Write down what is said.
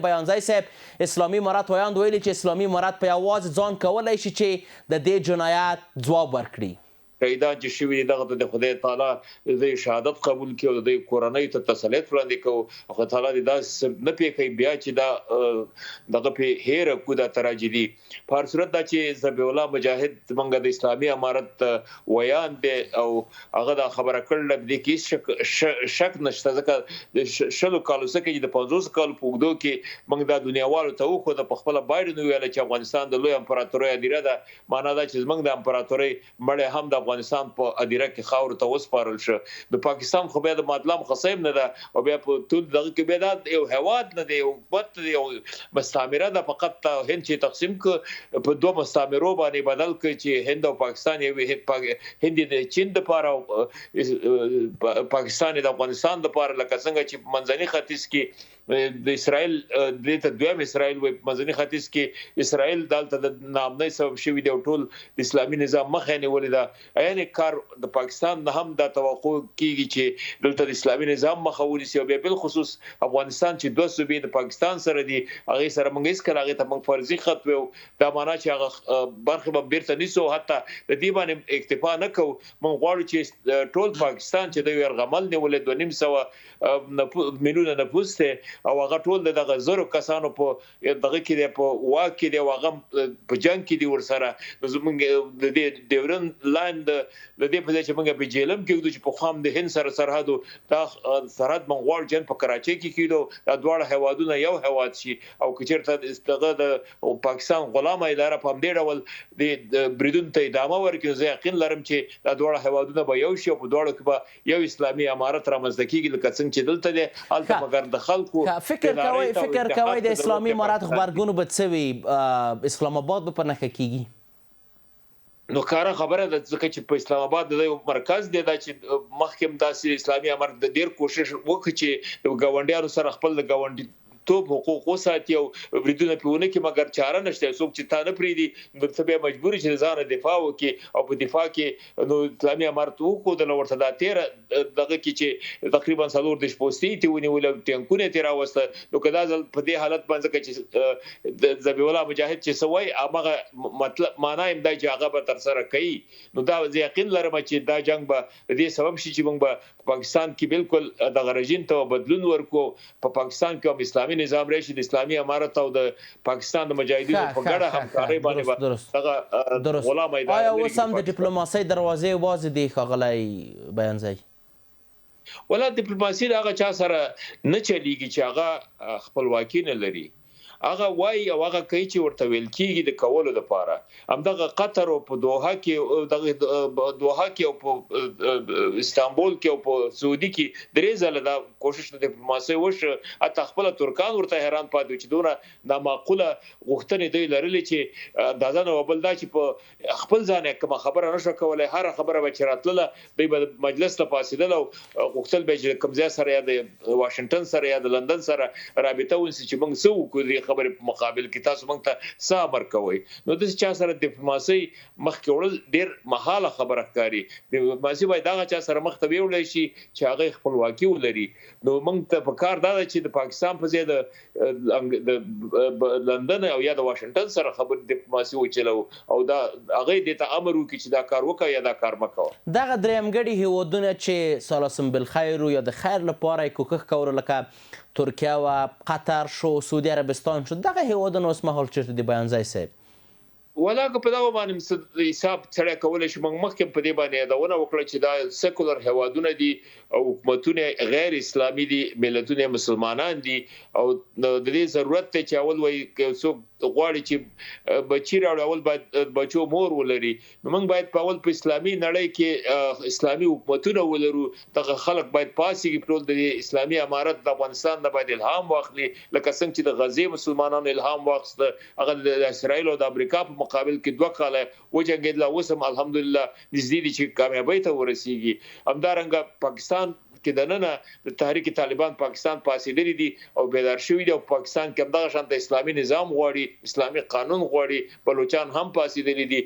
بیانزی صاحب، اسلامي امارت ویاند ویلي چې اسلامي امارت په یوازې ځان کولای شي چې د دې جنایت ځواب ورکړي. شهیدان چې شوي دي دغه ته د خدای تعالی د دوی شهادت قبول کړي او د دوی کورنۍ ته تسلیت وړاندې کوو. خدای تعالی دې داسې څه نه پېښوي بیا چې دا دغه پې هېره کړو دا تراژیدي. په هر صورت دا چې ذبیح الله مجاهد زمونږ د اسلامي امارت ویاند دی او هغه دا خبره کړې ده، په دې کې هېڅ شک نشته، ځکه د شلو کالو څه کې چې د 50 کالو په اوږدو کې موږ دا دنیاوالو ته وښوده، په خپله بایډن وویل چې افغانستان د لوی امپراتورۍ هدیره ده، معنا دا چې زمونږ د امپراتورۍ مړی هم د افغانستان په هدیره کې خاورو ته وسپارل شو. د پاکستان خو بیا د مادلام خسۍ هم نه ده او بیا په ټول دغه کې بیا دا یو هیواد نه دی، یو حکومت نه دی، یو مستعمره ده فقط. هند چې تقسیم کړ، په دوه مستعمرو باندې بدل کړ چې هند او پاکستان، یو هند د چین لپاره او پاکستان د افغانستان لپاره، لکه څنګه چې منځني ختیځ کې د اسرائیل، دې ته دویم اسرائیل وایي، په منځني ختیځ کې اسرائیل دلته د ناامنۍ سبب شوي دی او ټول د اسلامي نظام مخه یې نیولې ده. عین کار د پاکستان نه هم دا توقع کیږي چې دلته د اسلامي نظام مخه ونیسي او بیا بالخصوص افغانستان چې دوه صوبې د پاکستان سره دي، هغې سره موږ هیڅکله هغې ته موږ فرضي خط ویو، دا معنا چې هغه برخې به بیرته نیسو. حتی د دې باندې اکتفا نه کوو، موږ غواړو چې ټول پاکستان چې د یرغمل نیولې 250 میلیونه نفوس دی او هغه ټول د دغه زرو کسانو په دغه کې دی، په واک کې دی او هغه په جنګ کې دی ورسره، نو زمونږ د دې ډیورن لاین د دې په ځای چې موږ په جیلم کې کېږدو چې پخوا هم د هند سره سرحد و، دا سرحد موږ غواړو چې په کراچۍ کې کېږدو، دا دواړه هیوادونه یو هیواد شي. او که چېرته دغه د پاکستان غلامه اداره په همدې ډول د بریدونو ته ادامه ورکړي، نو زه یقین لرم چې دا دواړه هیوادونه به یو شي او په دواړو کې به یو اسلامي امارت رامنځته کیږي، لکه څنګه چې دلته دی هلته، مګر د خلکو فکر کوئ فکر کوئ د اسلامي امارت غبرګون به څه وي؟ اسلام اباد به په نښه کیږي؟ نو ښکاره خبره ده، ځکه چې په اسلام اباد د یو مرکز دی. دا چې مخکې هم داسې اسلامي امارت د ډیر کوشش وکړ چې د ګاونډیانو سره خپل د ګاونډي توب حقوق وساتي او بریدونه پرې ونه کړي، مګر چاره نشته. څوک چې تا نه پرېږدي نو ته بیا مجبور چې ځانه دفاع وکړي او په دفاع کې نو اسلامي امارت وښودله ورته دا تېره دغه کې چې تقریبا 34 پوستې یې ترې ونیولې او ټانکونه یې ترې راوسته. نو که دا ځل په دې حالت باندې، ځکه چې ذبیح الله مجاهد چې څه وایي همغه مطلب معنا یې هم دا چې هغه به ترسره کوي، نو دا زه یقین لرم چې دا جنګ به د دې سبب شي چې موږ به په پاکستان کې بالکل دغه رژیم ته بدلون ورکو، په پاکستان کې هم اسلامي نظام راشي، د اسلامي امارت او د پاکستان د مجاهدینو په ګډه همکارۍ باندې به دغه غلامه اداره آیا اوس هم د ډیپلوماسۍ دروازې وازې دي، ښاغلی بیانزی؟ ولا دیپلوماسي د هغه چا سره نه چلیږي چې هغه خپلواکي نه لري. هغه وایي او هغه کوي چې ورته ویل کیږي د کولو لپاره. همدغه قطر او په دوحه کې، دغه دوحه کې او په استانبول کې او په سعودي کې درې ځله دا کوشش د دیپلوماسۍ وشو. حتی خپله ترکان ورته حیران پاتې وو چې دونه نامعقوله غوښتنې دوی لرلې چې اندازه نه وه. بل دا چې په خپل ځان یې کومه خبره نه شوه کولای، هره خبره به چې راتلله دوی به مجلس ته پاڅېدل او غوښتل به چې کوم ځای سره، یا د واشنګټن سره یا د لندن سره رابطه ونیسي چې موږ څه وکړو، دې خبرې په مقابل کې تاسو موږ ته څه امر کوئ؟ نو داسې چا سره دیپلوماسۍ مخکې وړل ډېر محاله خبره ښکاري. دیپلوماسي باید هغه چا سره مخته ویوړلی شي چې هغه خپلواکي ولري. نو موږ ته په کار دا ده چې د پاکستان په ځای د لندن او یا د واشنګټن سره خبرې دیپلوماسي وچلوو او دا هغه دې ته امر وکړي چې دا کار وکړه یا دا کار مه کوه. دغه درېیمګړي هېوادونه چې سالاسم بالخیر یا د خیر لپاره یې کوښښ کولو، لکه ترکیه وه، قطر شو، سعودي عربستان شو، دغه هېوادونه اوس مهال چېرته دي، بیانزی صاحب؟ ولا که په دغه باندې څه حساب سړی کولی شي، موږ مخکې هم په دې باندې یادونه وکړه چې دا سیکولر هېوادونه دي او حکومتونه غیر اسلامي دي، ملتونه مسلمانان دي او د دې ضرورت دی چې اول وایي که څوک غواړي چې بچي راوړي اول باید بچو مور ولري. نو موږ باید په اول په اسلامي نړۍ کې اسلامي حکومتونه ولرو. دغه خلک باید پاڅېږي، ټول د اسلامي امارت د افغانستان نه باید الهام واخلي، لکه څنګه چې د غزې مسلمانانو الهام واخیست، هغه د اسرائیل او د امریکا په مقابل کې 2 کاله وجنګېدل، اوس هم الحمدلله نږدې دي چې کامیابۍ ته ورسیږي. همدارنګه پاکستان کې دننه د تحریک طالبان پاکستان پاڅېدلي دي او بیدار شوي دي او پاکستان کې همدغه شان ته اسلامي نظام غواړي، اسلامي قانون غواړي. بلوچان هم پاڅېدلي دي.